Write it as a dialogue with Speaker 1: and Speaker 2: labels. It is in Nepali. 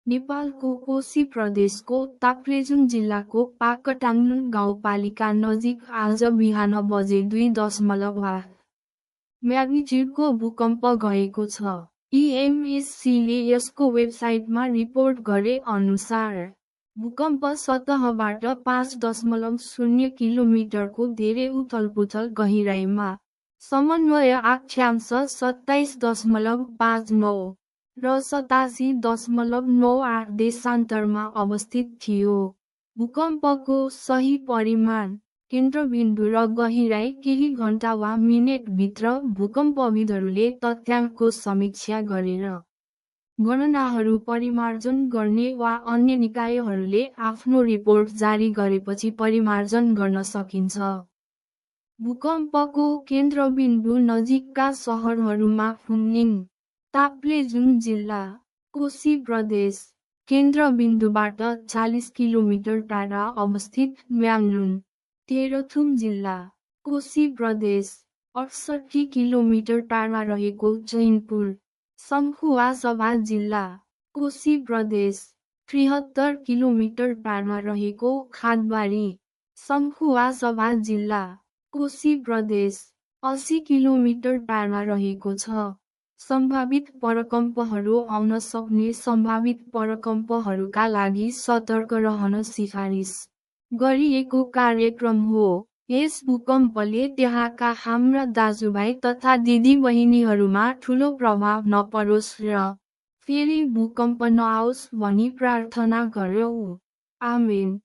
Speaker 1: नेपालको कोशी प्रदेशको ताप्लेजुङ जिल्लाको पाकटाङ्लुङ गाउँपालिका नजिक आज बिहान बजे 2.8 म्याग्निट्युडको भूकम्प गएको छ। EMSCले यसको वेबसाइटमा रिपोर्ट गरे अनुसार भूकम्प सतहबाट 5.0 किलोमिटरको धेरै उथलपुथल गहिराइमा समन्वय अक्षांश 27.59 र 87.98 देशान्तरमा अवस्थित थियो। भूकम्पको सही परिमाण, केन्द्रबिन्दु र गहिराई केही घण्टा वा मिनेटभित्र भूकम्पविदहरूले तथ्याङ्कको समीक्षा गरेर गणनाहरू परिमार्जन गर्ने वा अन्य निकायहरूले आफ्नो रिपोर्ट जारी गरेपछि परिमार्जन गर्न सकिन्छ। भूकम्पको केन्द्रबिन्दु नजिकका सहरहरूमा फुन्लिङ, ताप्लेजुङ जिल्ला, कोशी प्रदेश, केन्द्रबिन्दुबाट 40 किलोमिटर टाढा अवस्थित म्याग्लुङ, तेह्रथुम जिल्ला, कोशी प्रदेश, 68 किलोमिटर टाढा रहेको चैनपुर, सङ्खुवासभा जिल्ला, कोशी प्रदेश, 73 किलोमिटर टाढा रहेको खादबारी, सङ्खुवासभा जिल्ला, कोशी प्रदेश, 80 किलोमिटर टाढा रहेको छ। सम्भावित परकम्पहरू आउन सक्ने सम्भावित परकम्पहरूका लागि सतर्क रहन सिफारिस गरिएको कार्यक्रम हो। यस भूकम्पले त्यहाँका हाम्रा दाजुभाइ तथा दिदीबहिनीहरूमा ठूलो प्रभाव नपरोस् र फेरि भूकम्प नआओस् भनी प्रार्थना गर्यौं। आमेन।